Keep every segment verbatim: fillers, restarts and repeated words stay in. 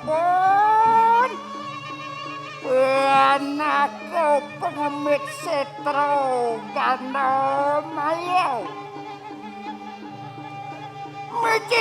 Pun, anakku pengemit setro gandum ayo. Mecik!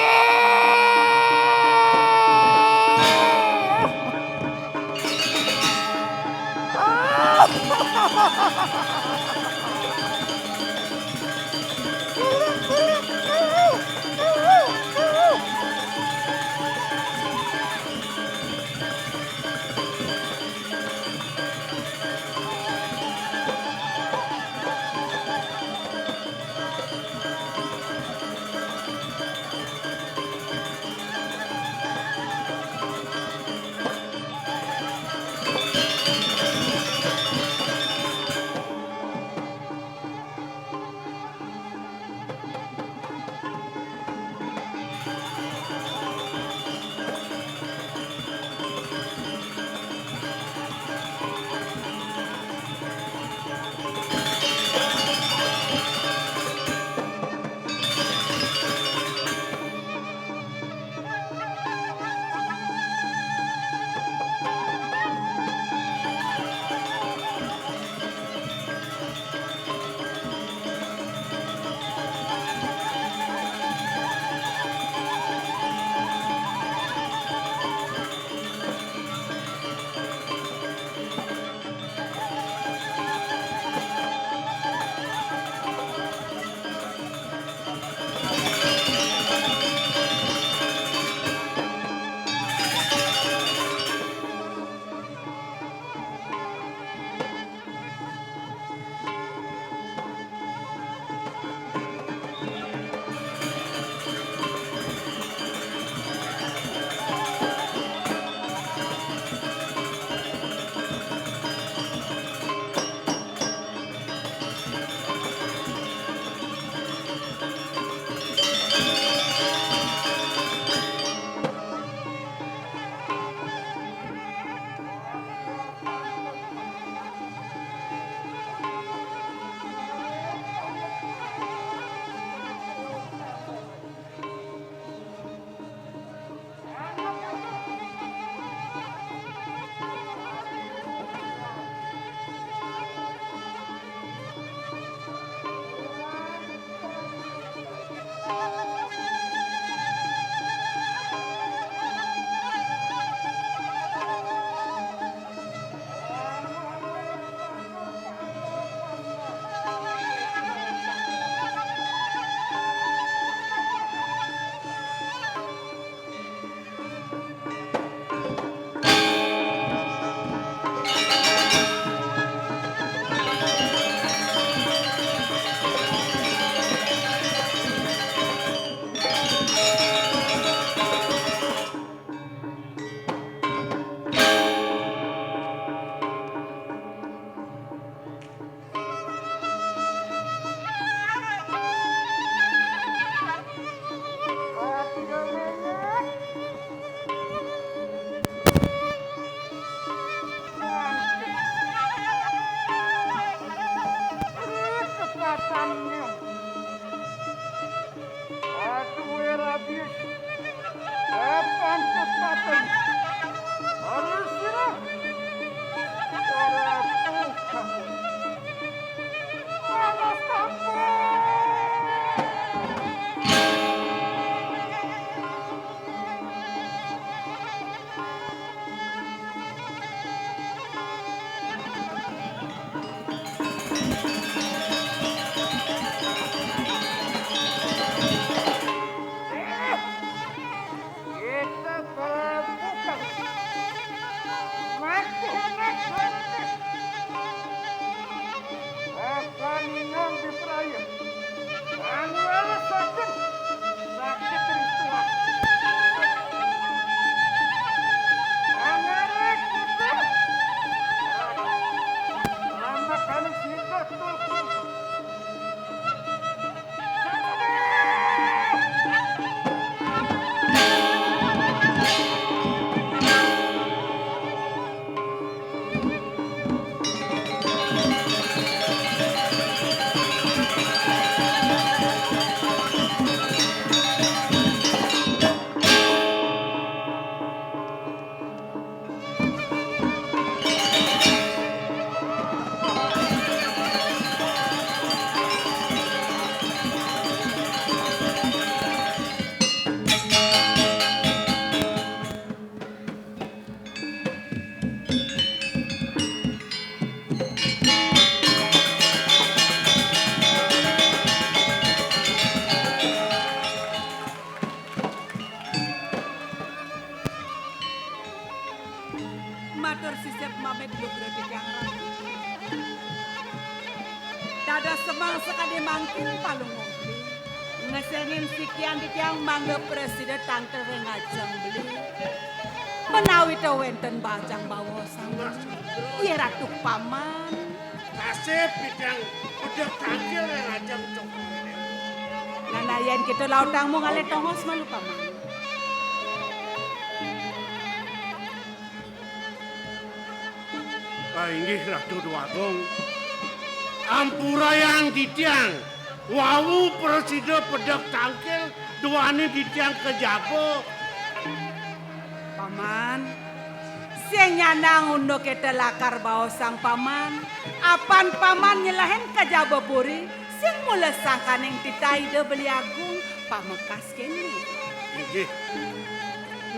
Matur sisip mamit lugra titiang Ratu. Dados semeng sakadi mangkin Palungguh Beli. Ngesengin sikian titiang mangda prasida tangkil ring ajeng beli. Menawi ta wenten bajang bawosan. Iya Ratu Paman. Kasip titiang pedek tangkil ring ajeng cokor. Nah, nah, yen kita lautang mung ngalih tongos malu Paman. Ah, inggih Ratu Déwa Agung. Ampurayang titiang. Wau prasida pedek tangkil duaning titiang kejaba. Paman, sing nyandang unduk kita lakar baosang Paman. Apan Paman nyelehin kejaba puri, sing mula sangkaning titah Ida Beli Agung, pamekas kene. Inggih.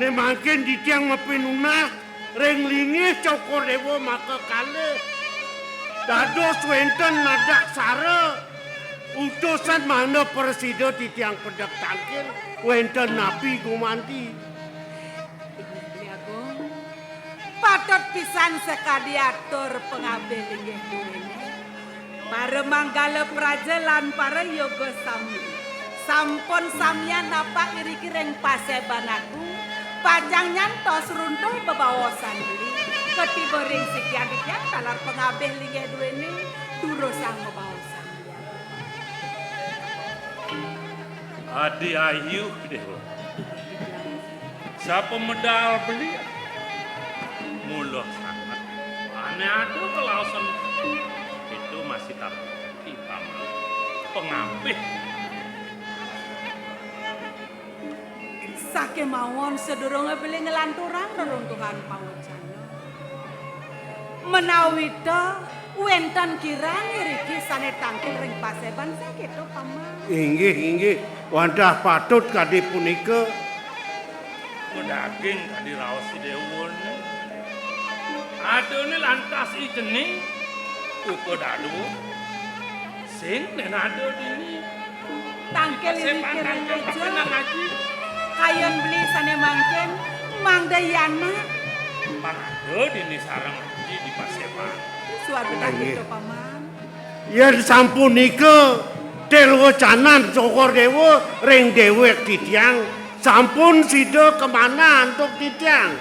Né mangkin titiang mapinunas ring linggih Cokor Déwa maka kalih. Dados wénten nadaksara utusan mangda prasida titiang pedek tangkil wénten napi gumanti. Inggih, Beli Agung. Patut pisan sakadi atur pangabih linggih duéné. Para manggala praja lan para yoga sami. Sampun samian napak iriki ring paseban agung, pacang nyantos runtuh bebaosan beli, katiba ring sikian titiang taler pangabih linggih duéné, durusang bebaosan. Adi Ayu Déwa. Sapa medal beli? Mula sanget. Ané ada kalaosan itu masih tak pangabih. Sakémawon sadurungé beli nglanturang reruntuhan pawecana. Menawi ta wénten kirang iriki sané tangkil ring paseban sakéto, Paman. Inggih, inggih. Wantah patut kadi punika. Madaging kadi raos i déwané. Adané lantas i cening, uka dadu. Sing nén ada dini. Tangkil iriki ring kéja. Kayun beli sané mangkin, mangda yana. Pang ada dini sareng aji di paseban. Suatu tangkil to, Paman. Yén sampunika tirwacanan Cokor Déwa ring déwék titiang, sampun sida kamanah antuk titiang.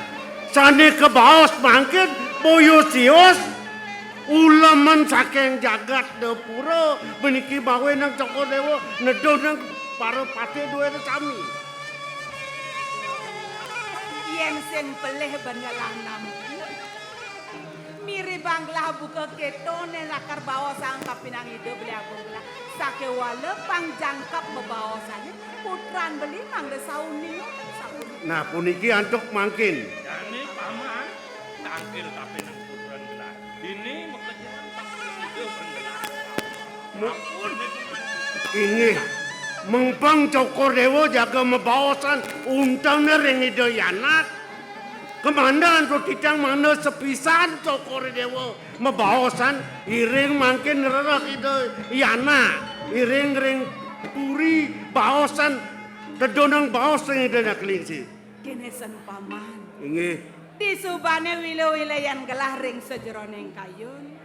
Sané kabaos mangkin boya sios uleman saking jagat Dapura, puniki mawinan Cokor Déwa nedunang para patih duéné sami. Yén sing pelih benelang nampi. Miribang gelah buka kéto né lakar baosang kapinang Ida Beli Agung gelah. Sakéwala pang jangkep bebaosané putran beli mangda sauning, sauning. Nah, puniki antuk mangkin. Jani Paman tangkil kapinang putran gelah. Dini makejaran pang Ida pang gelah. Mu- Ampun, Ida. Inggih. Mengpang Cokor Déwa jaga mabaosan untengné ring Ida Yanat. Kamandan to titiang mangda sepisan Cokor Déwa mabaosan iring mangkin rereh Ida Yana, iring ring puri baosan tedunang baos ring Ida Nyaklingsih. Kéné sen Paman. Inggih. Disubané wila-wila yan gelah ring sajeroning kayun.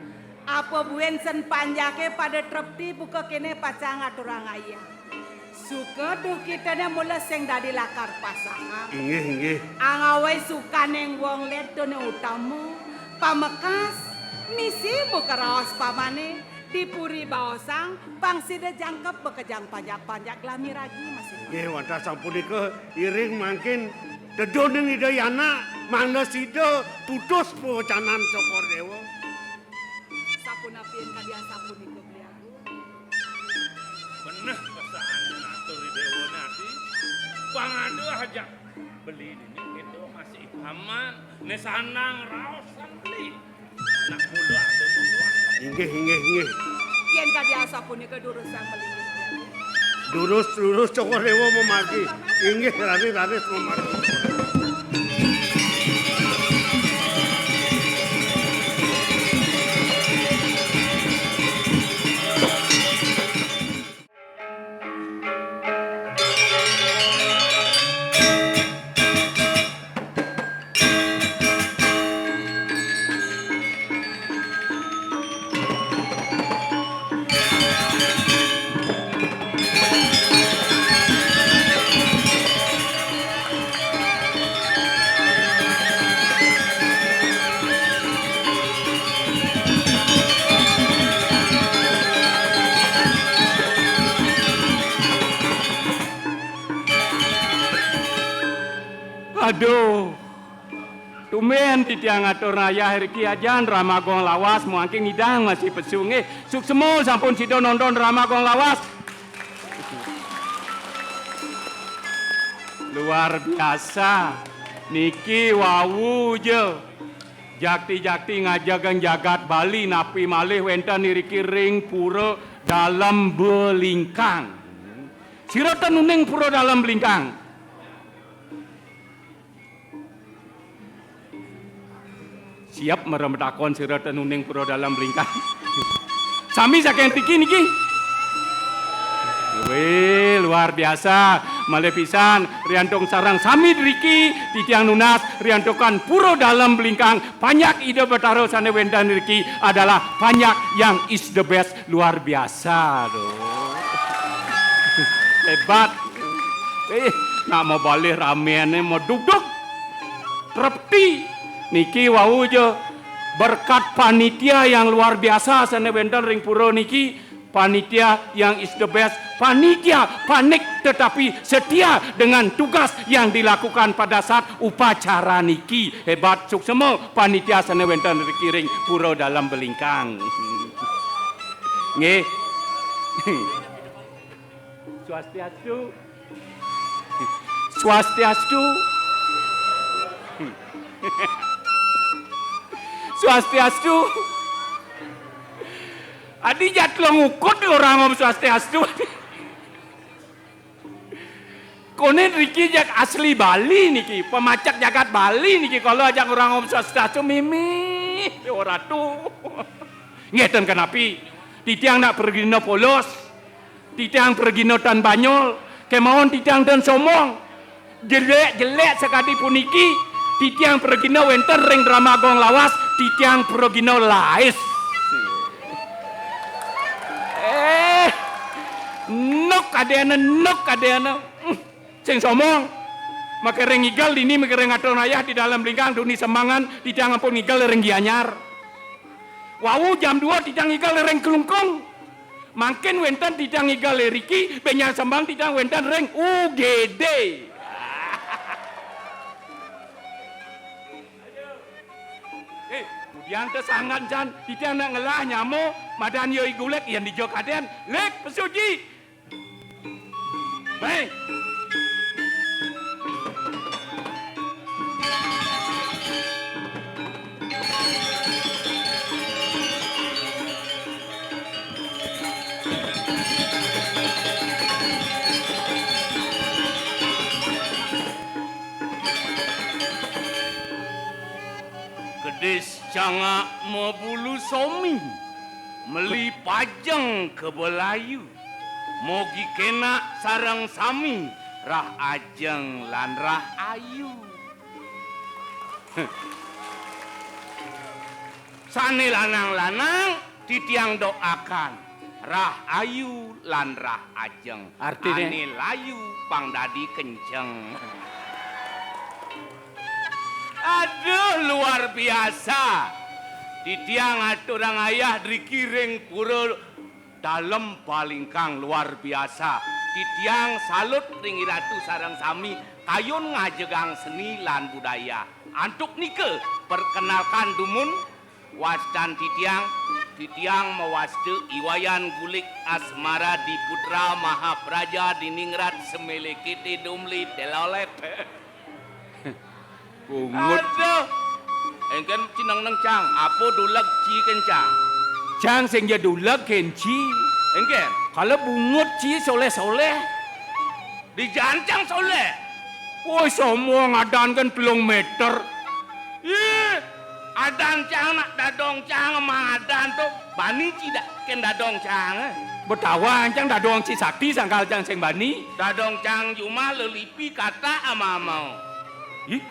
Apa buin sen panjaké pada trepti buka kéné pacang aturang ayah. Suka duh kitané mula sing dadi lakar pasangan. Inggih, inggih. Angawai sukaning wong lén to né utama, pamekas, misi buka raos pamané, di puri baosang, pang sida jangkep bakejang panjak-panjak gelah miragi masih. Inggih, wantah sampunika iring mangkin teduning Ida Yana, mangda sida putus pawecanan Cokor Déwa. Sapunapi kadi asapunika, Beli Agung? Beneh pesan atur i déwané adi. Pang ada ajak beli dini kita masih aman. Né sandang raos sang beli. Nak mula ada membuat. Inggih, inggih, inggih. Yén kadi asapunika durusang beli. Durus, durus, Cokor Déwa mamargi. Inggih, raris, raris mamargi. Aduh. Tumben titiang atur ngayah riki ajan drama Gong Lawas, mangkin ngidang masih pesu nggih. Suksma sampun sida nonton drama Gong Lawas. Luar biasa. Niki wau ja. Jakti-jakti ngajegang jagat Bali, napi malih wénten iriki ring Pura Dalem Belingkang. Sira ten uning Pura Dalem Belingkang? Siap mara matakon sira ten uning Pura Dalem Belingkang. Sami saking riki niki. Wih, luar biasa. Malih pisan, riantuk sareng sami riki, titiang nunas, riantukan Pura Dalem Belingkang, panjak Ida Betara sané wénten riki adalah panjak yang is the best, luar biasa, tuh. Hebat. Eh, nak mau balik rameannya mau duduk. Trepti. Niki wau ja berkat panitia yang luar biasa sané wénten ring pura niki, panitia yang is the best, panitia panik tetapi setia dengan tugas yang dilakukan pada saat upacara niki. Hebat, suksma panitia sané wénten riki ring Pura Dalem Belingkang. Nggih. Swastiastu. Swastiastu. Swastiastu. Adi jatlo ngukut orang ngom swastiastu. Koné riki jak asli Bali niki, pamacak jagat Bali niki, kalau ajak orang ngom swastiastu mimih, ora tu. Ngéten kenapi, titiang nak pragina polos. Titiang pragina tan banyol, kémaon titiang tan sombong. Jelék-jelék sakadi puniki, titiang pragina wénten ring drama Gong Lawas, titiang pragina lais. Eh, nuk kadéna, nuk kadéna. Hmm, sing sombong. Makéné ngigel dini, makéné ngatur ngayah di Dalem Belingkang, duni Sembangan, titiang ampun ngigel ring Gianyar. Wau jam dua titiang ngigel ring Klungkung. Mangkin wénten titiang ngigel riki, benjang Sembangan titiang wénten ring U G D. Eh, budiang té sanggan jan, titiang nak ngelah nyama, madan ia I Gulék, yén dija kadén, Lék, pesu ji. Mai. Kedis cangak mabulu somi, meli pajeng ka belayu. Mogi kénak sareng sami, rah ajeng lan rah ayu. Sané lanang-lanang titiang doakan, rah ayu lan rah ajeng. Artiné? Ané layu pang dadi kenceng. Aduh, luar biasa. Titiang aturang ayah driki ring pura Dalem Belingkang, luar biasa. Titiang salut ring iratu sareng sami kayun ngajegang seni lan budaya. Antuk nika, perkenalkan dumun, wastan titiang, titiang mawasta I Wayan Gulik Asmara Diputra Mahapraja Diningrat Semele Kete Dumli Telolet. Bungut. Aduh. Éngkén ci nengneng cang, apa duleg ci kén cang? Cang sing ja duleg kén ci. Éngkén? Kala bungut ci soléh-soléh. Di jancang soléh. Woi, sombong adan kén telung méter. Ih, adan cang nak dadong cang ama adan to. Bani ci da-, kén dadong cang, eh. Betawa cang dadong ci sakti sangkal cang sing bani. Dadong cang jumah lelipi katak ama amao. Ih,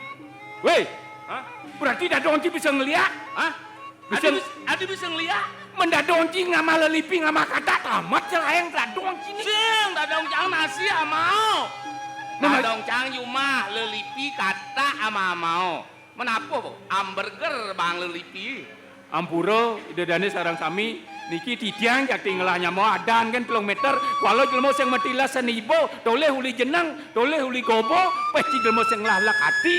wéh. Hah? Berarti dadong ci bisa ngeliat? Hah? Bisa. Adi bis-, adi bisa ngeliat? Men dadong ci ngamah lelipi ngamah katak tamat celaeng dadong ci né. Sing, dadong cang nasi amao. Men dadong cang jumah lelipi katak ama amao. Men apa, Bu? Hamburger bang lelipi. Ampura, Ida Dané sareng sami. Niki titiang jak tinggal nyama adan kan telung meter. Kuala jelema sing matilas senibo, toleh uli jeneng, toleh uli gobo, peh ci jelema sing lahlek ati.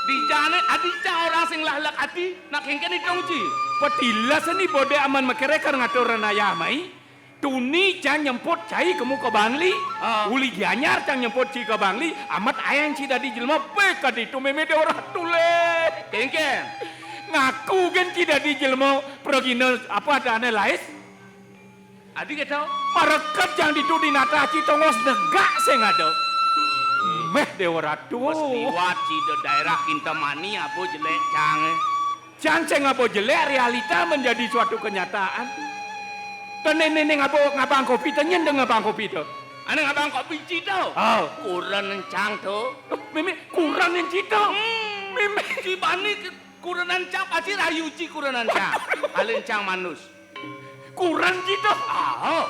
Dijane adi ca orang sing lahlek ati, nak kengken itung ci. Patilas senibo de aman makere kar ngatur ayah mai. Tuni cang nyemput cai kemu ka Bangli. Ah. Uli Gianyar cang nyemput ci ka Bangli, amat ayang ci dadi jelema peh kaditu meme de orang toleh. Kengken. Ngaku gen ci dadi jelema pragina apa adane lais? Adi keto? Mareket jang ditu di natah ci tongos negak sing ada. Meh Dewa Ratu. Wes liwat ci de daerah Kintamani apa jelek cang. Cang sing apa jelek realita menjadi suatu kenyataan. Tene nene ngaba ngabang kopi te nyen de ngabang kopi te. Ane ngabang kopi ci to. Oh. Kuren cang to. Meme kuren ci to. Hmm. Meme ci bani ke Kurenan cang pasti rayu ci kurenan cang. Alin cang manus. Kuren ci to. Ah.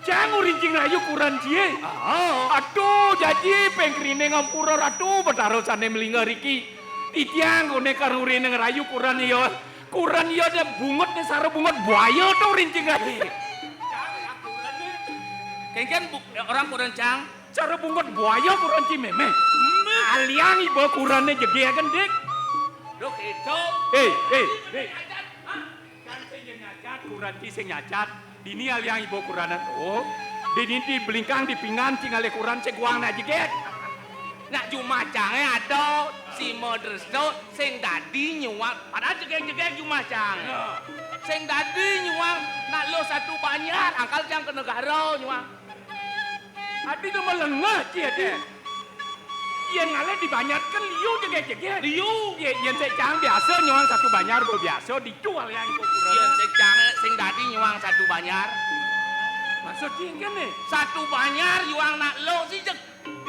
Cang urincing rayu kuren ci e. Ah. Aduh, jaji pengkrine ngampura Ratu Betara sane melingga riki. Titiang kone kar urine ngerayu kuren iya. Kuren iya de bungut ne sara bungut buaya to urincing rayu. Kengken bu, orang kuren cang. Cara bungut buaya kuren ci meme. Aliang iba kurane jegegen, Dik. Duh, itu. Eh, eh, Dik. Kan sing nyacat, kuren ci sing nyacat. Dini aliang iba kuranan. Oh. Dini di belingkang di pinggan ci ngalih kuren sing guang nak jegeg. Nak jumah cange ada si Modresto sing dadi nyuang. Padahal jegeg-jegeg jumah cang. Ya. Sing dadi nyuang nak lo satu banjar, angkal cang ke negara nyuang. Adi tu melengah ci adi. Yen ngalih dibanjarkan liu jegeg-jegeg. Liu. Ye, yen sik cang biasa nyuang satu banjar bo biasa dijual yang iku kurang. Yen sik cang sing dadi nyuang satu banjar. Maksud ci engken ne? Satu banjar nyuang nak lo si jeg.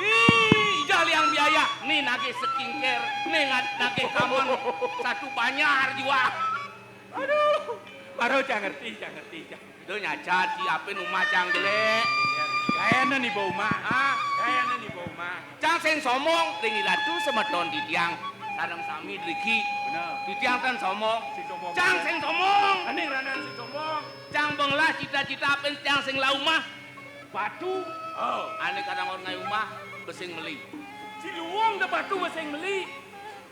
Ih, ijah liang biaya. Ni nagih skincare, ni ngat-, nagih kamon. Satu banjar nyuang. Aduh, baru cang ngerti, cang ngerti, cang. Duh, nyacat ci ape umah cang jelek. Gayanan iba umah. Hah? Gayanan iba umah. Cang sing somong ring iratu semeton titiang sareng sami driki. Bener. Titiang ten somong. Sing somong. Cang sing somong. Ane ranan sing somong. Cang bengelah cita-cita ape cang sing ngelah umah. Batu. Oh. Ane kadang orang ngai umah besing meli. Ci luung de batu besing meli.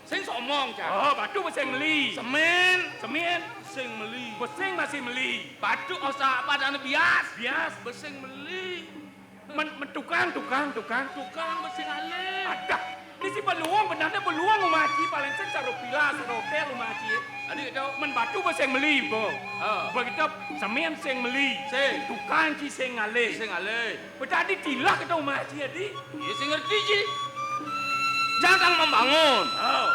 Sing somong, Cang. Oh, batu besing meli. Semen. Semen. Besing meli. Besing masih meli. Batu, oh, sa-, apa ane bias? Bias. Besing meli. Men, men tukang, tukang, tukang. Tukang besing alih. Adah, ni si beluung, benarnya beluung umah ci, paling sing saro vila, saro hotel umah ci. Adi gitu. Men batu besing meli, bo. Oh. Begitu semen sing meli. Sing. Tukang ci sing alih. Sing alih. Betadi tilah kita umah ci, adi. Iya, sing ngerti ci. Cang tang membangun. Oh.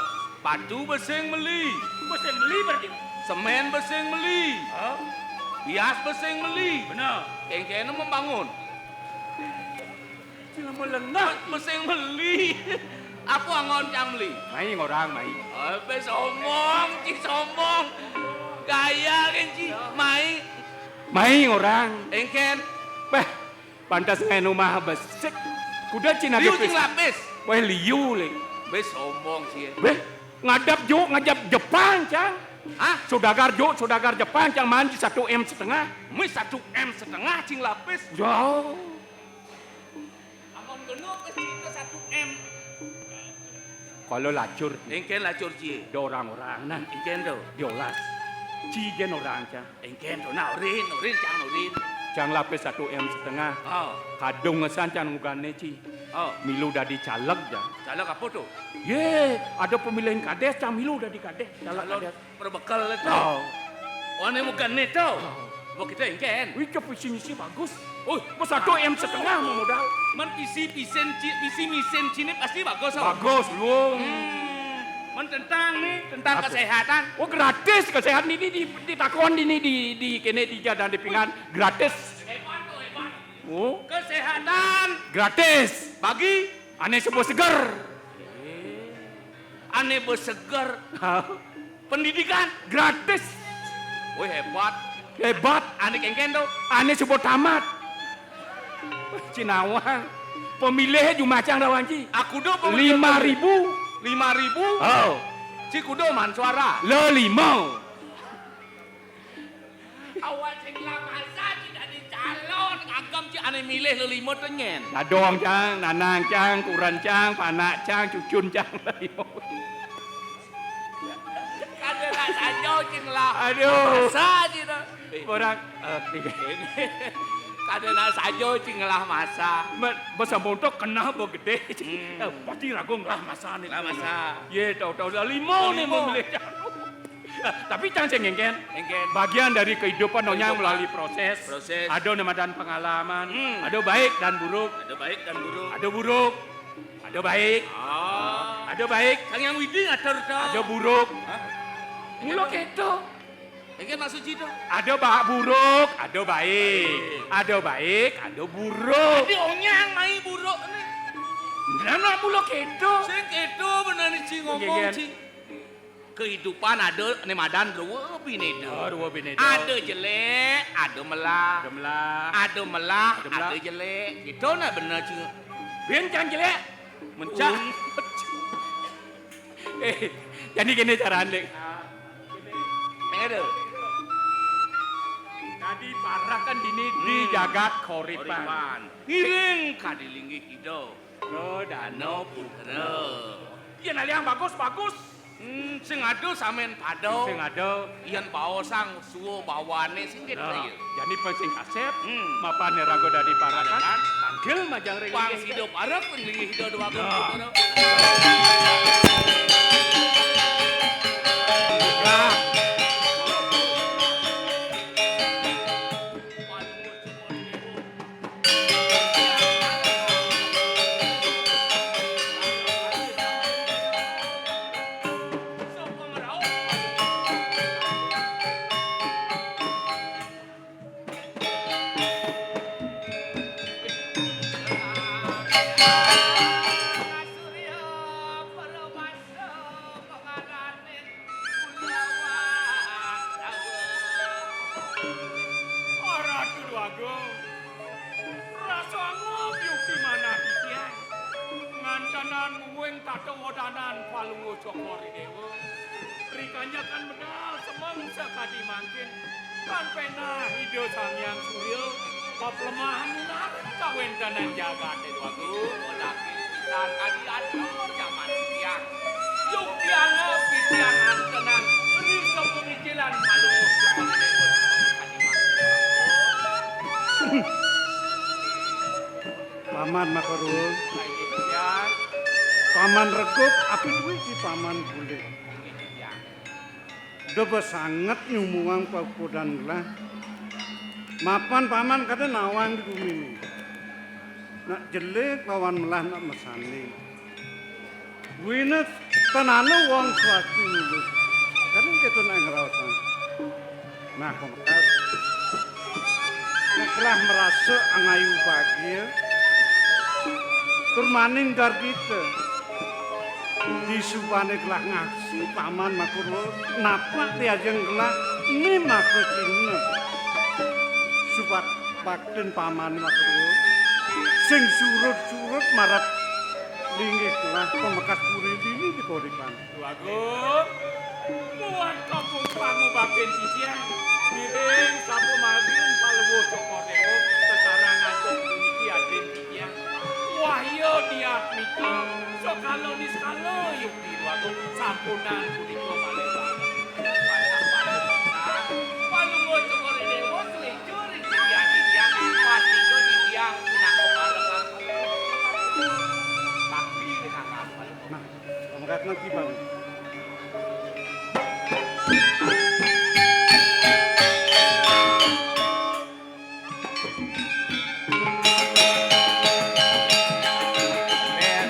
Batu besing meli. Besing meli berarti? Semen besing meli. Oh. Bias besing meli. Bener. Kengkene membangun. Sila melengah. Besing meli. Apa angon cang meli? Mai ngorang, mai. Oh, be sombong, ci sombong. Gaya kan ci. Mai. Mai ngorang. Engken. Beh, Pantes ngaen umah besik. Kuda Cina liu gepis. Cing lapis. Weh, liu, le. Be sombong sih, ya. Weh, ngadap juk, ngajap Jepang, Cang. Hah? Saudagar juk, saudagar Jepang, Cang, manji satu M setengah. Mih satu M setengah, cing lapis. Ya. Amun geno ke cinta satu M. Kalau lacur, Ci. Engken lacur, Ci. Ada orang-orang, nah. Engken tu. Diolas. Ci jen orang, Cang. Engken to, nah, urin, urin, cang, urin. Cang lapis satu M setengah. Oh. Kadung ngesan cang nguganne, Ci. Oh. Milu dadi caleg, Cang. Caleg apa to? Ye, ada pemilihan kades, cang milu dadi kades. Caleg. Calon kades. Perbekel to. Oh. Oh, ane nguganne to. Oh. Mau kita engken. Wih, ke visi misi bagus. Oh, satu M setengah mau modal. Men visi, visi, ci-, visi misi cine pasti bagus, oh. Bagus, luung. Hmm. Men tentang nih, tentang apa? Kesehatan. Oh, gratis kesehatan ini di, di, ditakon ini di, di kene di jalan di pinggan gratis. Hebat tuh, hebat. Oh. Kesehatan gratis. Bagi ane suba seger. Ane beseger. Hah? Pendidikan gratis. Wih, hebat. Hebat. Ane kengken to. Ane suba tamat. Cinawang. Pemilih jumacang rawang, Ci. Aku do pemilih. Lima ribu. Lima ribu? Oh. Ci kudo man suara. Le lima. Awak sing ngelah masa, ci dadi calon, kagem ci ané milih lelima to nyén. Dadong cang, nanang cang, kuren cang, panak cang, cucun cang, lelima. Kadéna saja ci ngelah. Aduh. Masa ci to. Orang, eh, kada nak saja ci ngelah masa. Ba-, ba sampun to keneh ba gedé. Hmm. Eh, pasti raga ngelah masa né. Ngelah masa. Yé, tau-tau lelima né. Lelima. Memilih. Eh, tapi cang sing ngéngkén. Ngéngkén. Bagian dari kehidupan onyang. Kehidupan. Melalui proses. Proses. Ada né madan pengalaman. Hmm. Ada baik dan buruk. Ada baik dan buruk. Ada buruk. Ada baik. Ah. Ada baik. Sang Hyang Widi ngatur to. Ada buruk. Hah? Mula kéto. Iki maksud cito. Ada ba-, buruk, ada baik. Baik. Ada baik, ada buruk. Dadi onyang mai buruk né. Nah, nah, mula kéto. Sing kéto bener né ci ngomong, Gégén. Ci. Kehidupan ada né madan rua binéda. Oh, rua binéda. Ada jelék, ada melah. Ada melah. Ada melah, ada melah. Ada jelék. Kéto nah bener, Ci. Bén cang jelék. Mencak. Eh, jadi kéné carané. Ngéné. Dadi parakan dini di, hmm, jagat Koripan. Koripan. Ngiring ka dilinggih Ida. Ro Dano Putra. Yén aliang bagus, bagus. Hmm, sing ada samén pada. Sing ada. Yén baosang suwa bawané sing kéto. Nah, ya. Jani pang sing kasép, hmm, mapan raga dadi parakan, parakan. Panggil majeng ring. Pang sida parek ring linggih Ida Déwa Agung. Nah. Putra. Nah. Ratu Déwa Agung, rasa angob yukti manah titiang. Ngantenan muwing tata wadanan Palungguh Cokor I Déwa. Rikanyakan medal semeng sakadi mangkin. Tan pénah Ida Sang Hyang Surya paplemahan nunaran kawéntenan jagaté, Déwa Agung. Lagi pisan kadi atur jaman titiang. Yukti angob titiang ngantenan ring sapamikiran Palungguh Cokor I Déwa. Paman Makaruwa. Paman Regup, api duwé di Paman Bulik. Deba sanget nyumuwang pakudan gelah. Mapan Paman kadén nawang di guminé. Nak jelék lawan melah nak masanding. Wina tanana wong suatu nulus. Kadén kéto nak ngraosang. Nah, pamekas. Nek gelah marasa angayu bagia, tur maning gargita. Disubané gelah ngaksi Paman Makaruwa, napak di ajeng gelah né maka cingna. Subat baktin Paman Makaruwa, sing surut-surut marep linggih gelah pamekas puri dini di Koripan. Déwa Agung, buat kampung pangubaktin titiang, ngiring sapumargin Palungguh Cokor I Déwa, sesarang antuk puniki adin titiang. Wahya diatmika, sakala niskala yukti Déwa Agung, sampunang punika malih banget. Panjang-panjang pisan, Palungguh Cokor I Déwa suéca ring titiang, titiang, pastika titiang pinaka parekan. Bakti ring angga Palungguh. Nah, Pamekasna ki, Bang. Bén,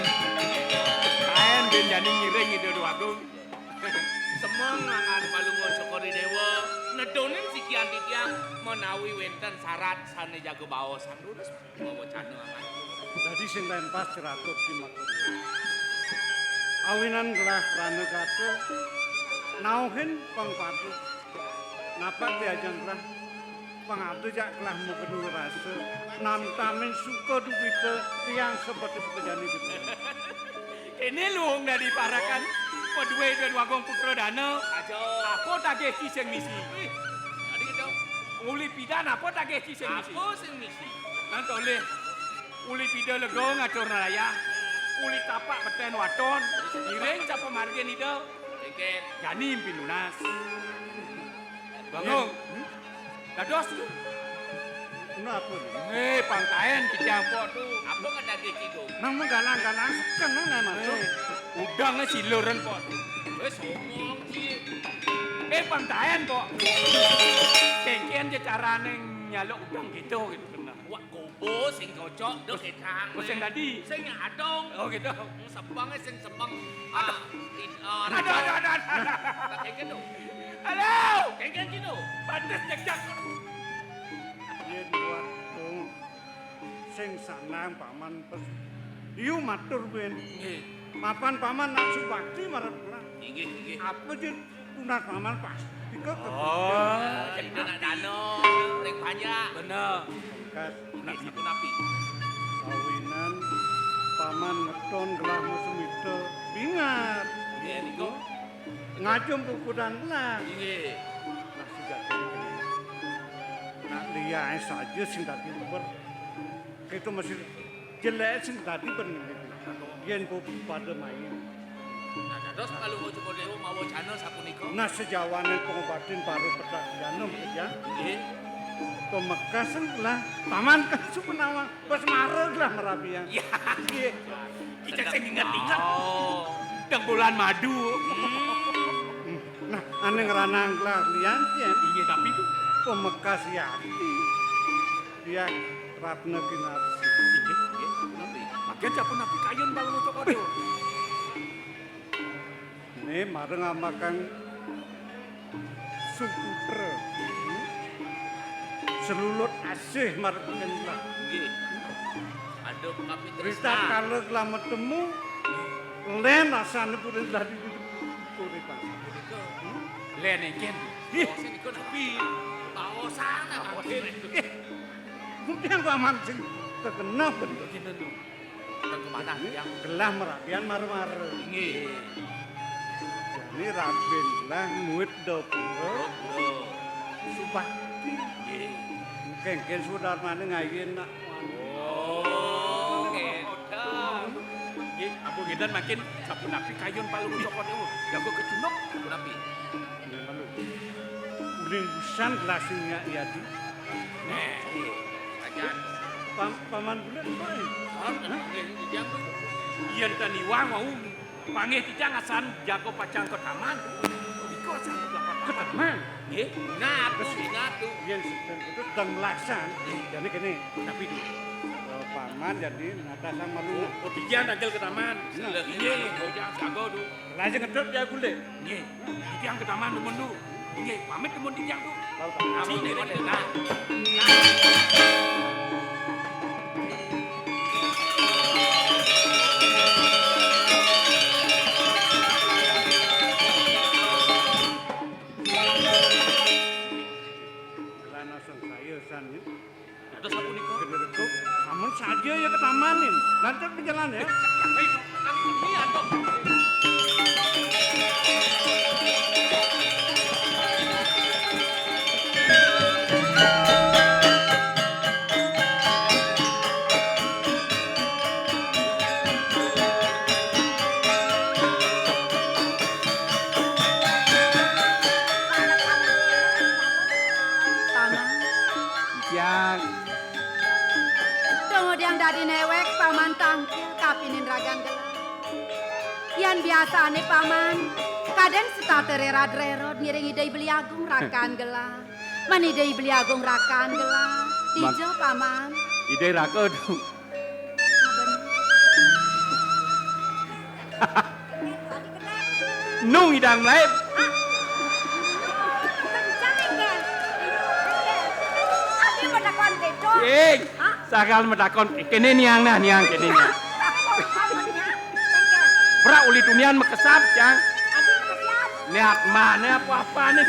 kaén bén jani ngiring Ida Déwa Agung. Semeng angga Palungguh Cokor I Déwa, nedonin sikian titiang menawi wénten sarat sané jaga baosang durus. Dadi sing lempas ceratut di Makaruwa. Awinan gelah pranagata, nauhin pang patuh. Napak diajeng gelah pang ada jak gelah magenur rasa, namtamin suka duwita tiang sebet kejani duwita. Kéné luung dadi parakan, padué Ida Déwa Agung Putra Dana. Aja. Apa tagih ki sing misi? Wih, tadi kita Uli pidan apa tagih ci sing misi? Apa sing misi? Nang tolih. Uli pida lega ngatur nalaya. Uli tapak beten waton. Ngiring sapa margin ida. Kéngkén. Jani pinunas. Bangun. Hmm? Dados tu. Kenapa ni? Eh, pang taén titiang Pok tu. Apa ngadagih ci, Gung? Nang menggalang-galang seken nang nang mantuk. Eh, udang sila ren Pok tu. Wis omong ci. Eh, pang taén Pok. Kéngkén ja carané nyaluk udang gitu, gitu kena. Wah, gobo sing cocok, duh, kékang. Oh, sing dadi? Sing adong. Oh, gitu. Sepengé sing sepeng. Ah, aduh, aduh, aduh, aduh. Kéngkén tu. Halo. Kéngkén ci tu. Pantes jejak. Yén waktu sing sanang paman pes. Diu matur buin. Nggih. Mapan paman nak subakti marep kula. Inggih, inggih. Apa jin tunas paman pasti ke. Oh, jadi anak dano, ring panjak. Bener. Kas. Nak sapunapi? Awinan paman ngeton gelah musim itu bingat. Nggih, niku. Ngajum pupudan lah. Inggih. Nah, sejatiné nak liyaé saja sing dadi luber. Kita masih jelek sing dadi ben ngene. Yén kok pada main. Nah, dados Palungguh Cokor Dewa mawa jana sapunika. Nah, sejawané pengobatin baru petak janum ya. Nggih. Pemekasan lah paman kan supenawa. Wes mareg lah merabian. Iya. Iya. Kita sing inget-inget. Oh. Dang bulan madu. Hmm. Nah, ane ngranang lah lian yen. Iya, tapi itu pemekas yati. Dia Ratna Kinarsi. Inggih, inggih, napi? Bagian sapunapi kayun Palungguh Cokor Dewa. Né mareng amakan suputra. Selulut asih marep lah. Nggih. Aduh, kapi Rita tresna. Kala kelah metemu, len rasane purun lah di uripan. Punika. Len engken. Ih. Sing iku nabi. Paosan apa? Ih. Mungkin paman sing terkenal bener. Kinten to. Teng kemanah tiyang? Gelah merabian mara-mara. Inggih. Jani rabin lah muit dapura. Dapura. Subakti. Nggih. Kengken sudarmane ngayen nak. Oh, nggih. Nggih, ampun ngenten mangkin sapunapi kayun Palungguh Cokor Dewa. Jago kecunduk sapunapi. Nggih, malu. Uling busan gelasing Nyak Yadi. Neh, iya. Ajan. Pam-, paman bulan kok, eh? Hah? Hah? Nggih, titiang tu. Yen tan iwang wau panggih titiang asan jago pacang ke taman. Iko asan ke taman. Ke taman? Nggih, ngatu, ngatu. Yen sedang itu sedang melaksan. Nggih. Jadi gini, tapi di, eh, paman jadi natasan malu. Oh, titiang tangkil ke taman. Nah. Nggih, titiang jago tu. Lajeng ngedot ya gule. Nggih, titiang ke taman temen tu. Nggih, pamit temen titiang tu. Ampun, nggih, nggih. Nah. Kelana sing saya san ya. Dados sapunika. Gede Rego, amun saja ya ketamanin. Lanjut penjalan ya. Ayo, ampun, iya, dong. Paman. Tiyang. Tunggu yang dadi newek, Paman tangkil kapinin ragan gelah. Yan biasane, Paman, kaden setata rerad-rerod ngiring Ida Beli Agung rakan gelah. Man Ida Beli Agung rakan gelah. Dija, Paman? Ida raka, Dong. Nung idang mlaib. Ing, sagal matakon, kene niang nah, niang kene niang. Prak uli tunian makesab, Cang. Niat mana apa-apa nih?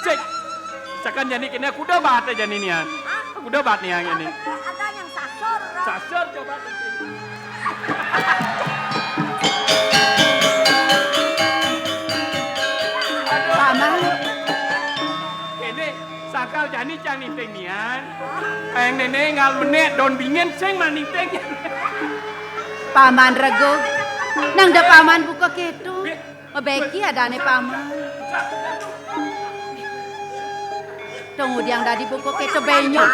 Cek, sakan jani kene kuda bate jani niang. Kuda bat niang ini. Ada yang sasor, Bro. Sasor coba. Paman. Ani cang niteng nian. Ayang nene ngal menek daun bingin sing mal niteng. Paman Rego. Nang da paman buka keto. Mabeki adane paman. Tong udiang dadi buka keto benyok.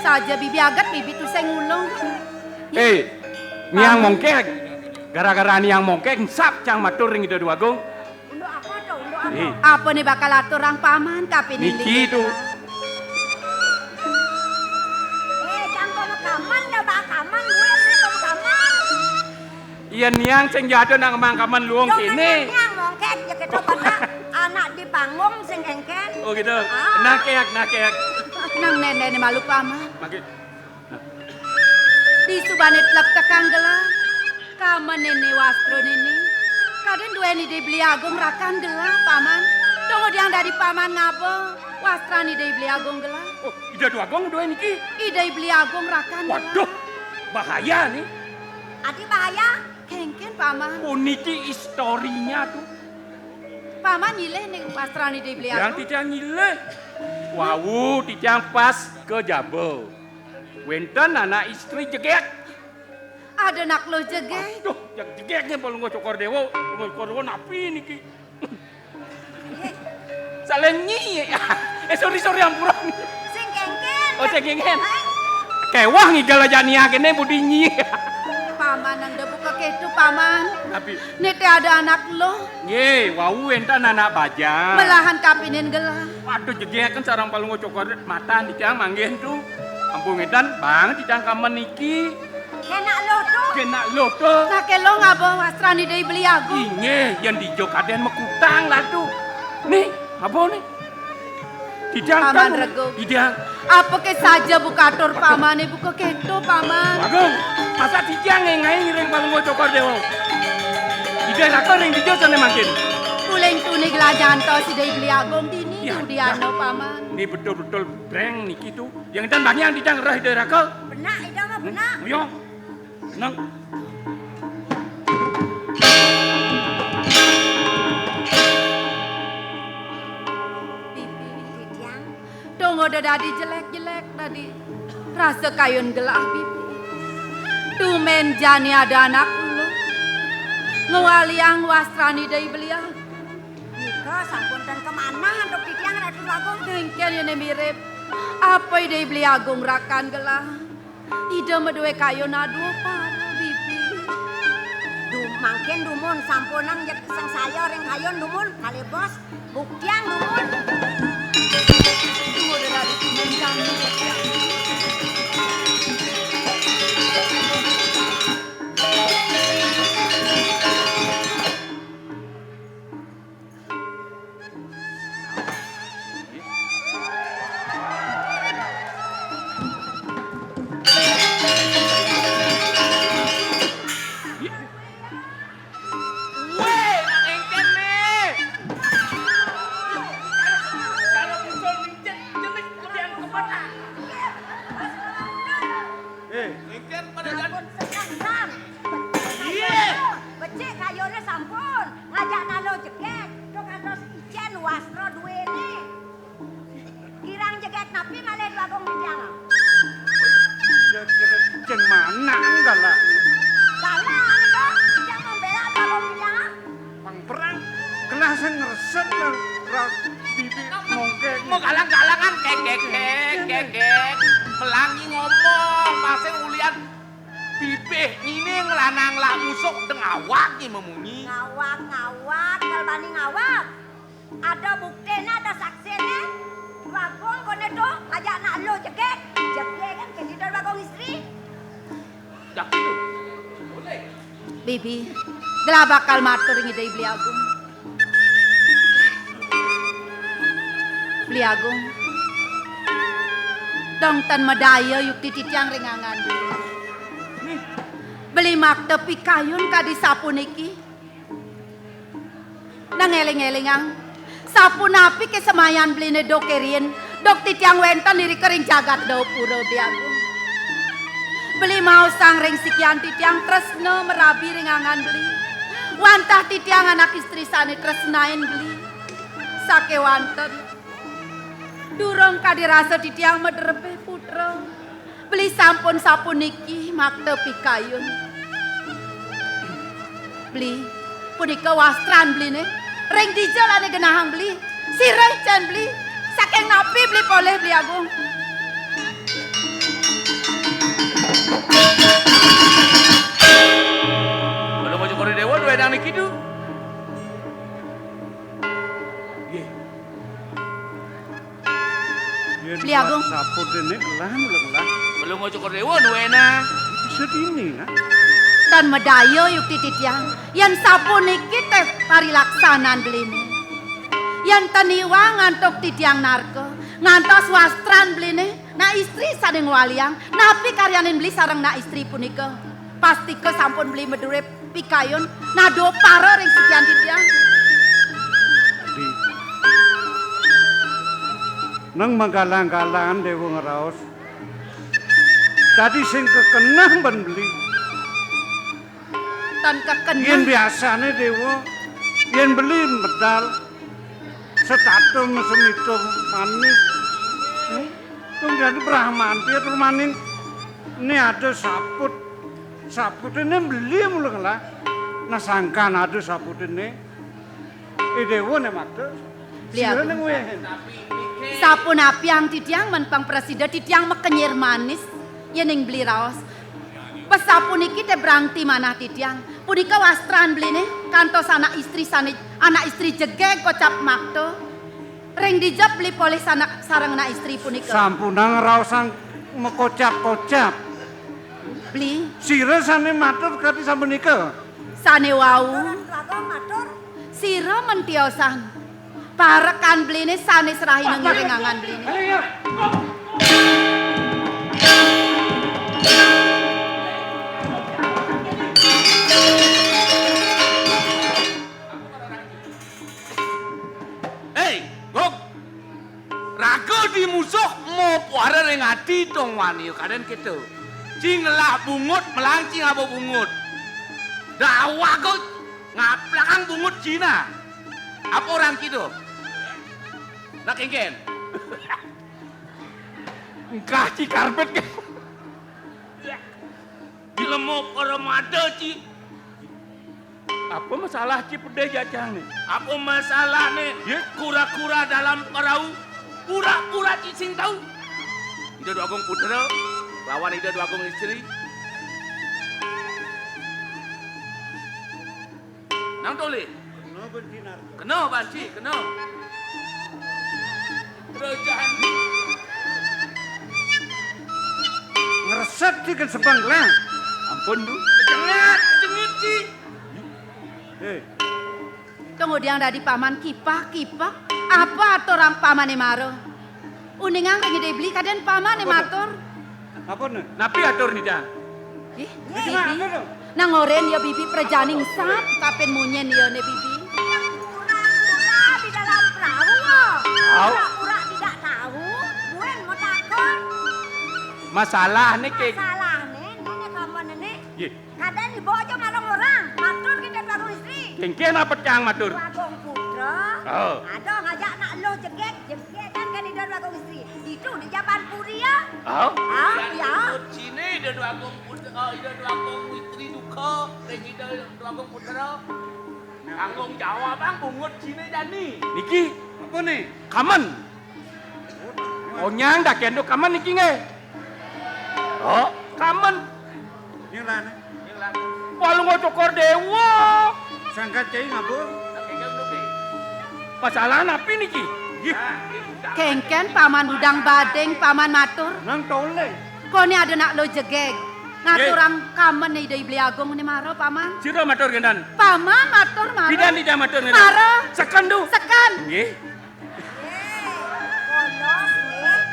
Saja bibi agat bibi tu sing ulung. Eh, niang mongkek. Gara-gara niang mongkek, nsap cang matur ring Ida Dwagung. Unduk apa to? Unduk apa? Eh. Apa ni bakal aturang paman, kapining niki tu. Eh, cang to makaman, da bakaman, gue ni to makaman. Iya, niang sing jada nak mangkaman luung kene. Niang mongkek, ya kita pernah anak di panggung sing engken. Oh, gitu. Ah. Nah, keak, nah, keak. Nang nene ni malu paman. Makin. Di subane tlep tekang gelah. Kamen nene wastra nene. Kadin duweni Ida Beli Agung rakan gelah, paman. Tong udiang dadi paman ngaba wastra Ida Beli Agung gelah. Oh, Ida Dwagung duweni niki? Ida Beli Agung rakan gelah. Waduh, bahaya ni. Adi bahaya? Kengken, paman. Oh, niki istorinya tu. Paman nyilih ning wastra Ida Beli Agung. Titiang, titiang nyilih. Wau, titiang pas ka jaba. Wenten anak istri jegek. Ada anak luh jegek. Aduh, jeg-, jegek ni Palungguh Cokor Dewa. Palungguh Cokor Dewa napi niki? Salah nyi. Eh, sorry, sorry, ampura. Sing kengken. Oh, sing kengken. Kewah ngigal aja nia kene budi nyi. Paman nang da buka ketu, paman. Napi? Nete ada anak luh. Nggih, wau wenten anak bajang. Melahan kapinin gelah. Waduh, jegeken sareng Palungguh Cokor, matan titiang manggih tu. Ampun ngedan, bang titiang kamen niki. Kenak luh tu. Kenak luh tu. Nah, kelo ngaba wastra Ida Beli Agung. Inggih, yen dija kaden makutang lah tu. Nih, apa nih? Titiang Paman kan Rego. Titiang. Apa ke saja buka atur pamane buka ketu, paman? Agung, masa titiang ngengai ngiring Palungguh Cokor Dewa? Ida raka ring dija sane mangkin. Uling tuni gelajantos Ida Beli Agung dini. Ya, udiana, ya. Paman. Ni betul-betul breng niki tu. Yang dan banyak titiang rah Ida raka. Benak, Ida mah benak. Hmm, ayo. Nang. Bibi, titiang. Dong udah dadi jelek-jelek tadi. Rasa kayun gelah, Bibi. Tumen jani ada anak lu. Ngwaliang wastra Ida Beli Agung. Nika sampun ten kemana antuk titiang Ratu Agung. Dengken yene mirip. Apa Ida Beli Agung rakan gelah? Ida madue kayun aduh para, Bibi. Duh, mangkin dumun sampunang jeg sangsaya ring kayun dumun, kalih bos. Buktiang dumun. Dumun dari dumun kami. Weh, nak engken nih. Kalau musuh micit, jelik kemudian kepada. Eh, engken pada jadi. Ampun, senang, Sam. Iya. Becik kayune sampun. Ngajak nalo jegek. Duk kantos icen wastra duwene. Kirang jegek napi malih Dwagung Bidang? Ya kira icen manang galak. Galak nika, ijang membela Dwagung Bidang. Pang perang, gelah sing ngresep nang ras bibi mongkek. Mau galang-galangan kek, kek, kek, kek, kek. Melangi ngomong, masih ulian bibih ngene nglanang lak musuk deng awak ki memunyi. Ngawak, ngawak, kal bani ngawak. Ada buktine, ada saksine. Bagong kone to, ngajak nak lo jegek. Jegek kan kene to bagong istri. Dah. Bibi, gelah bakal matur ngidih Beli Agung. Beli Agung. Dong tan madaya yukti titiang ring angan. Beli makta pikayun kadi sapuniki. Nang eling-elingang, sapunapi ke semayan beline dok eriin, dok titiang wenten irika ring jagat Dawapura, Beli Agung. Beli maosang ring sikian titiang tresna marabi ring angan beli. Wantah titiang anak istri sane tresnain beli. Sakewanten. Durung kadi rasa titiang madrebeh, putra. Beli sampun sapuniki makta pikayun. Beli, punika wastran beline. Ring dija lane genahang beli? Sira icen beli? Saking napi beli polih, Beli Agung? Belum aja kore dewa, duwe nang niki tu. Nggih. Beli Agung. Saput dene gelah, mula gelah. Belum aja kore dewa, duwe nang. Sedini, nah. Tan madaya yukti titiang. Yen sapuniki teh parilaksanan beline. Yen tan iwang antuk titiang narka, ngantos wastran beline, nak istri sane ngwaliang, napi karyanin beli sareng nak istri punika? Pastika sampun beli madurip pikayun, nado para ring sikian titiang. Di. Nang magalang-galangan dewa ngraos. Dadi sing kekenah ban beli. Tan kekenah. Yen biasane dewa, yen beli medal, setata mesem itu manis. Hmm? Tung dadi Brahmanti atur maning. Ini ada saput. Saput ini beli mula ngelah. Nah, sangkan ada saput ini. Eh, dewa ne makta. Beli sira aku. Ning weh. Sapunapiang titiang men pang prasida titiang makenyir manis. Yening beli raos. Pesapuniki te brangti manah titiang. Punika wastran beline, kantos anak istri sane, anak istri jegeg kocap makta. Ring dija beli polih sana, sareng anak istri punika? Sampunang raosang makocap-kocap. Beli. Sira sane matur kadi sampunika? Sane wau. Sira men tiosan. Parekan beline sane serahina ngiring angan beline. Hei, Gog. Raga di musuh mau puara ring ati tong wani kaden kita. Cing ngelah bungut, melang cing apa bungut. Dawa Gog, ngaplakang bungut Cina. Apa orang kita? Nak kengken. Engkah ci karpet ke. Dilemo para mata ci. Apa masalah ci pedih jajang ni? Apa masalah ni? Ya? Kura-kura dalam perahu, pura-pura ci sing tahu. Ida Dwagung Putra lawan Ida Dwagung Istri. Nang tolih. Kena banci narka. Kena banci, kena. Kerajaan. Ngresep ci kan sebang gelang. Ampun, Du. Kejengit, kejengit ci. Eh. Tong udiang dadi paman kipah-kipah. Apa atur orang pamane mara? Uningang ring Ida Beli kaden pamane matur. Apa ne? Napi atur nida? Ih, Bibi. Nang oren ya Bibi prajaning sat, kapin munyen ya ne Bibi. Pura-pura di dalam perahu. Au. Pura-pura tidak tahu, buen mau takon. Masalah ne ke. Masalah ne, ne, ne kamu ne. Ye. Kadén ibu aja malang orang, matur kita baru istri. Kengken apa cang matur? Bagong Putra. Oh. Ada ngajak nak lo jegek, jegek kan kan ida Bagong Istri. Itu di Jaban Puri ya. Oh. Ah, ya. Sini ida Bagong Putra, oh, ida Bagong Istri duka, dan ida Bagong Putra. Tanggung jawab bang bungut sini jani. Niki apa nih? Kamen. Onyang dah kendo kamen niki nggih. Oh, kamen. Nyelane. Palungguh Cokor Dewa. Sangkan cai ngabur. Masalah napi niki? Nggih. Kengken paman udang bading paman matur. Nang toleh. Kone ada nak lo jegeg. Ngaturang kamen nih dari Beli Agung nih maro paman. Sira matur gendan. Paman matur maro. Bidan tidak matur gendan. Maro. Seken du. Seken. Nggih.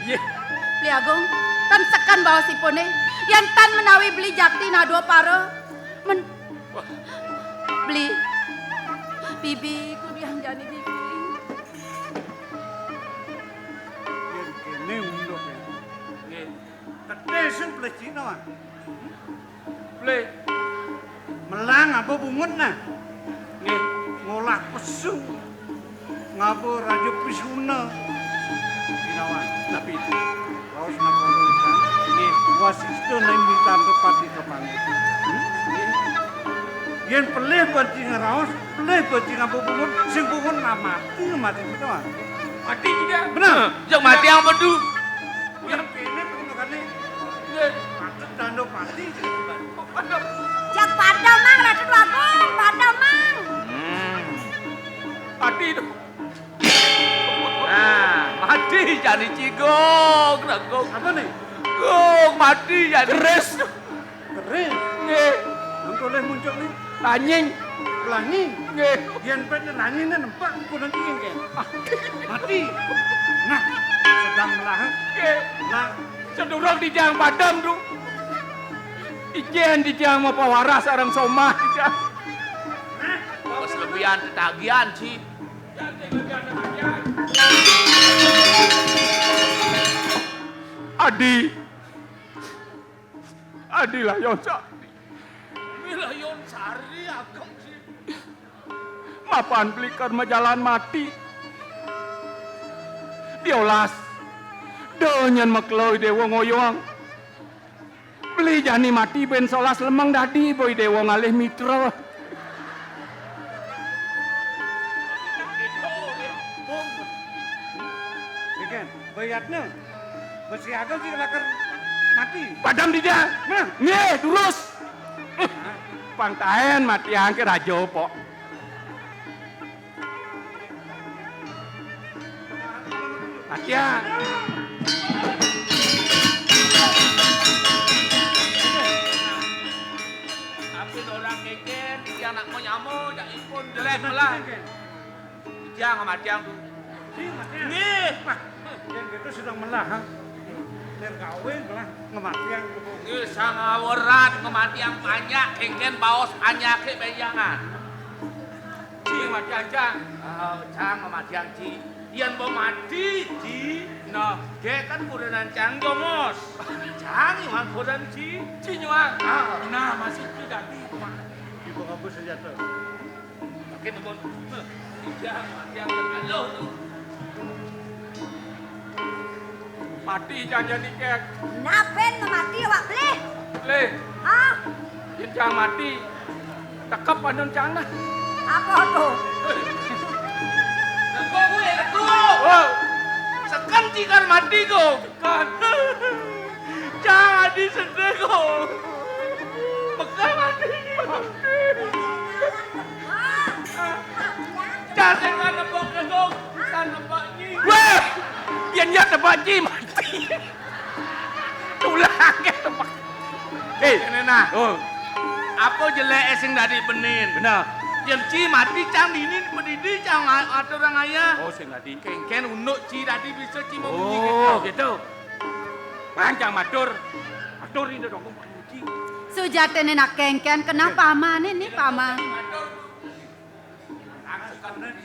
Iya. Beli Agung, tan seken baosipune. Yen tan menawi beli jakti nadua para. Men Beli. Bibi, kudiang jani bibi. Yen kene unduk ya. Nggih. Ketesin pelih Cina, Wan. Pelih. Melang apa bungut nah? Nggih. Ngolah pesu. Ngapa Raja Pisuna? Ginawan, napi itu? Raos napa urusan? Nggih, wasista naim mitanda pati kapanggih. Hmm? Nggih. Yén pelih pati ngraos, pelih pati ngaba bungut, sing bungut ngamati, ngamati kita, Mas. Mati kita. Bener. Jang mati yang bedu. Yén kéné pun kali. Nggih. Patut tanda pati. Aduh. Jak pada, Mang, Ratu Agung, pada, Mang. Hmm. Mati itu. Nah, mati jani cigog, Rengkung. Apa nih? Gog, mati jani. Keris. Keris? Nggih. Nang toleh muncul nih. Lanying. Lanying. Nggih. Yén pét lanying né nempak kudu cingké. Ah, mati. Nah, sedang melahak. Nggih. Nah, sedurung dijang padam, Du. Ijén dijang mau pawaras sareng somah dijang. Bos lebihan tetagihan, Ci. Adi. Adi Layon Sari. Layon Sari, ageng sih. Mapan beli keur majalan mati. Diolas. Donyén makeloy déwa ngoyong. Beli jani mati bén solas lemeng dadi, boy déwa ngalih mitra. Dikén, boy Yatna. Besi ageng sih lakar mati. Padam dija. Nah. Nggih, durus. Pang taén mati angké raja, Pok. Matiang. Tapi orang keken, dia nak mau nyamo, jak ipun jelek belah. Dia ngamatiang tu. Nggih. Wah, yang gitu sedang melah, ha? Terkawin belah ngamatiang tu. Nggih, sangawerat ngamatiang panjak, keken baos panjak ke benjangan. Ci mati ancang. Ah, cang mati ancang, Ci. Yén ba mati, Ci. Nah, gé kan kurenan cang jongos. Cang iwang kuren, Ci. Ci nyuang. Ah. Nah, masih Ci dadi. Di bawah bus senjata. Makin ngebon. Cang mati ancang. Aduh. Mati janjani kek. Nah, bén mati awak pelih. Pelih. Hah? Yén cang mati, tekep anun cang nah. Apa to? Lego kuwi, lego. Oh. Seken Ci kar mati ko. Seken. Cang adi sedih ko. Bekal mati. Cang sing nembok lego, cang nembok Ci. Wéh, yén ya tebak Ci mati. Tulang ke tebak. Eh, kéné nah. Oh. Apa jeléké sing dadi benin? Bener. Yén Ci mati cang dini pedidi cang a-, aturang ayah. Oh, sing dadi. Kénkén unduk Ci dadi bisa Ci mau bunyi. Oh, gitu. Gitu. Bang cang matur. Matur ini dong Ci. Sujatiné nak kénkén kenapa amane ni paman?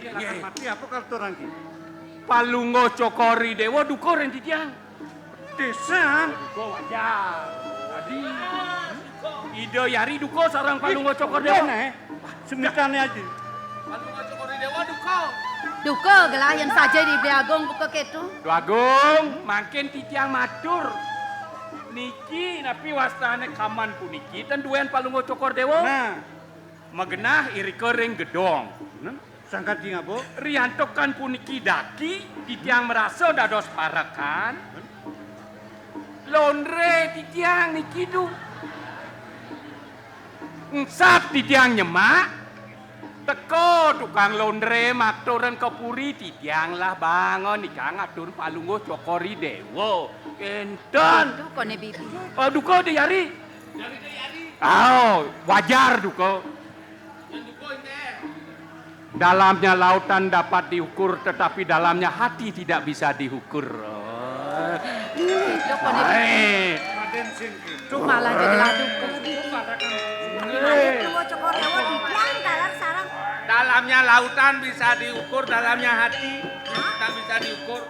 Nggih. Mati apa kalau orang ki? Palungguh Cokor I Déwa duka ring titiang. Désa. Duka wajar. Tadi Ida Yari duka sareng Palungguh Cokor Déwa. Nah, eh. Semitané aja. Palungguh Cokor I Déwa duka. Duka gelah yén saja di Beli Agung buka kéto. Beli Agung, mangkin titiang matur. Niki napi wastané kaman puniki ten duén Palungguh Cokor Déwa. Nah. Magenah irika ring gedong. Nah, sangkan di ngaba? Riantukan puniki daki, titiang marasa dados parekan. Londré titiang niki du. Engsap titiang nyemak. Teka tukang londré matur ring ka puri, titiang lah bangun nika ngatur Palungguh Cokor I Déwa. Kénten. Duka né bibi. Oh, duka di Yari. Oh, wajar duka. Dalamnya lautan dapat diukur, tetapi dalamnya hati tidak bisa diukur. Oh. Duka né bibi. Hai. Raden sing gitu. Malah jadi ladu. Ayo, Cokor Déwa dibilang dalam sarang. Dalamnya lautan bisa diukur, dalamnya hati tak bisa diukur.